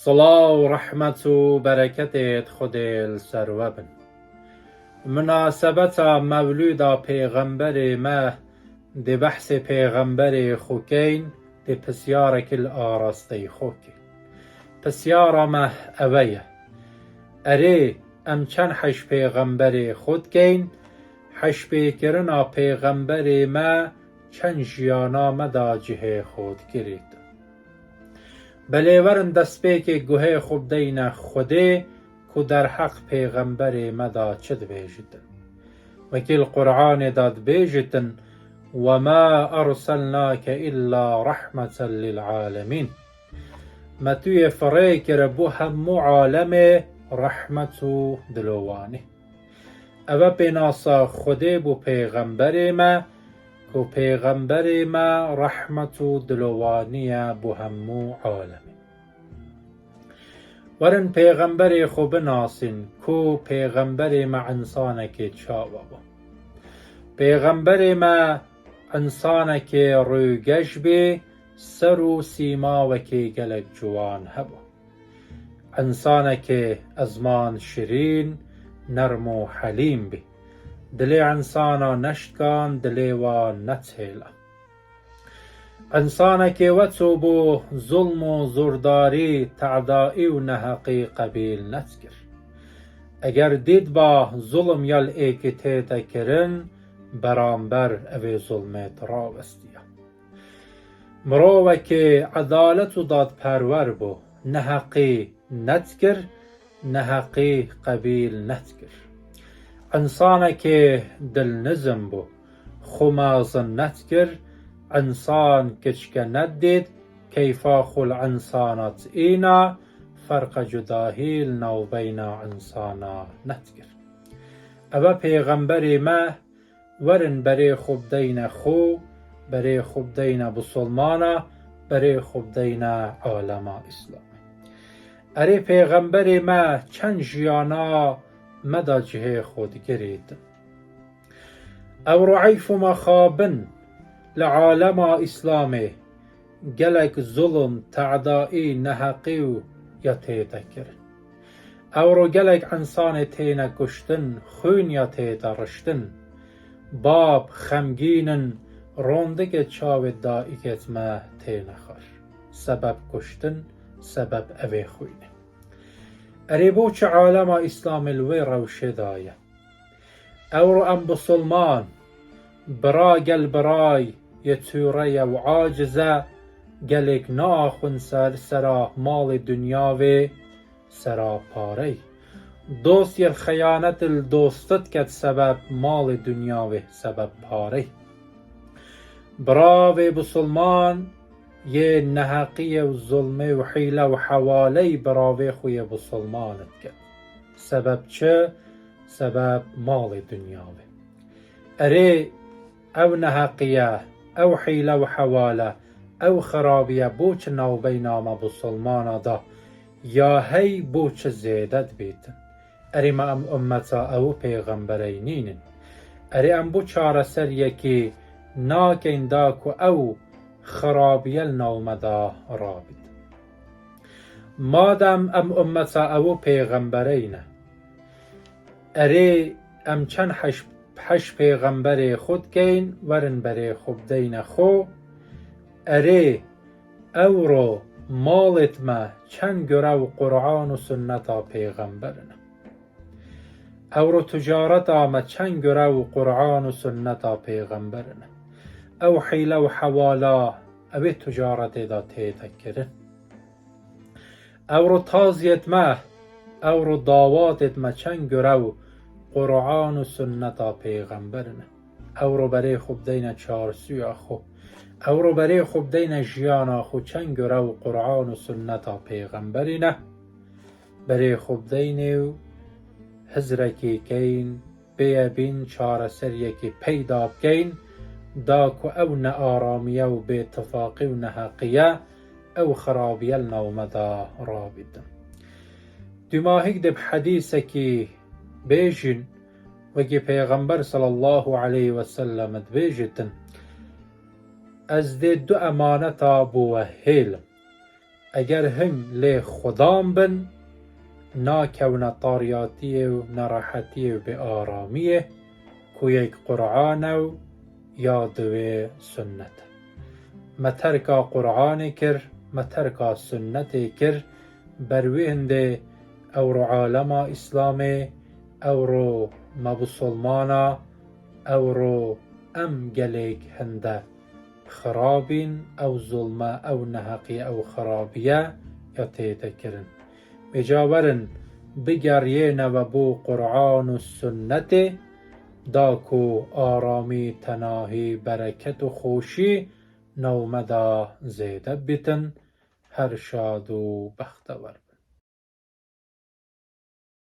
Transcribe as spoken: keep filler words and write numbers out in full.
Silav û rehmet û bereketê Xwedê li ser we bin. Minasebeta Mewlûda Pêxemberê me, di behsê Pêxemberê xwe keyn, di pisyarek li arasteyî xwe keyn. Pisyara me ewe ye. Erê, em çend heş Pêxemberê xwe dikeyn? Heşpêkirina Pêxemberê me çend jiyana me da cihê xwe digirêtin? Belê werin destpêkê guhê xwe bideyne Xwedê ku derheq Pêxemberê me da çi dibêjitin. Wekî li Qur'anê da dibêjitin, "Wema erselnake illa rehmeten lil alemîn." Me tu yê firê kir bo hemû alemê rehmet û dilowanî. Eve pênasa Xwedê bo pêxemberê me, ku pêxemberê me rehmet û dilowaniye bo hemû alemê. Werin pêxemberê xwe binasîn, ku pêxemberê me însanekê çawa bû. Pêxemberê me însanekê rûgeş bê, ser û sîmawekê gelek ciwan hebû. Însanekê ezman şirîn, nerm û helîm bî. Dilê însana neştikan, dilê wan netêla. Însanekê weço bû, zulm û zordarî, te'dayî û neheqî qebîl nedikir. Eger dîtba zulm ya li êkî tête kirin, beramber evê zulmê dirawestiya. Mirovekê edalet û dadperwer bû, neheqî nedikir, neheqî qebîl nedikir. Însanekê dilnizm bû, xwe mezin nedikir, însan kiçke nedît, keyfa xwe li însana diîna, ferqa cudahî li navbeyna însana nedikir. Eve pêxemberê me, werin berê xwe bideyne xwe, berê xwe bideyne bisilmana, berê xwe bideyne alema Îslamê. Erê pêxemberê me çend jiyana me da cihê xwe digirêtin. Ewro eyf û mexabin li alema Îslamê gelek zulm, te'dayî, neheqî û ya tête kirin. Ewro gelek însanê têne kuştin, xwîn ya tête riştin. Bab xemgîn in, rondikê çavê dayikêt me têne xwar. Sebeb kuştin, sebeb evê xwîn e. Erê bo çi alema Îslamê li wê rewşê de ye? Ewro em bisilman, bira gel birayê tûre ye û aciz e, gelêk naaxwin ser sera malê dinya vê, sera parey. Dost yê xeyanet li dost diket sebeb malê dinya vê, sebeb parey. Biravê bisilman yê neheqiyê û zulmê û hîle û hewaley biravê xwe yê bisilman diket. Sebeb çi? Sebeb malê dinya vê. Erê, ew neheqiye, ew hîle û hewale, ew xirabiye bo çi navbeyna me bisilmana da, ya hey bo çi zêde dibîtin? Erê me em ummeta ew pêxemberey nînin. Erê em bo çareseriyekê nakeyn da ku ew xirabiye li nav me da rabît. Madem em ummeta ew pêxemberey ne, erê em çend heş, heş pêxemberê xwe dikeyn, werin berê xwe bideyne xwe. Erê ewro malêt me çend görew Qur'an û sunneta pêxember in. Ewro ticareta me çend görew Qur'an û sunneta pêxember in. Ew hîle û hewala ewê ticaretê de tête kirin. Ewro taziyêt me, ewro dawatêt me çend görew Qur'an û sunneta pêxember in. Ewro berê xwe bideyne çarsûya xwe. Ewro berê xwe bideyne jiyana xwe çend görew Qur'an û sunneta pêxemberî ne. Berê xwe bideyne û hizrekê keyn, bêye bîn çareseriyekê peyda bikeyn, da ku ew nearamiye û bêtifaqî û neheqiye, ew xirabiye li nav me de rabîtin. Dûmahîk dê bi hedîsekî bêjin, wekî Pêxember sallallahu aleyhi ve sellem dibêjitin, ez dê du emaneta bo we hêlim. Eger hing lê xudan bin, nakewne tariyatiyê û nerehetiyê û bêaramiyê, ku yek Qur'an e û ya diwê sunnet e. Me terka Qur'anê kir, me terka sunnetê kir, ber wê hindê ewro alema Îslamê, ewro me bisolmana, ewro em gelêk hinde xirabîn, ew zulme, ew neheqî, ew xirabiye ya tête kirin. Vêca werin bigeriyêne ve bo Qur'an û sunnetê, da ku aramî, tenahî, bereket û xweşî nav me de zêde bitin. Her şad û bextewer.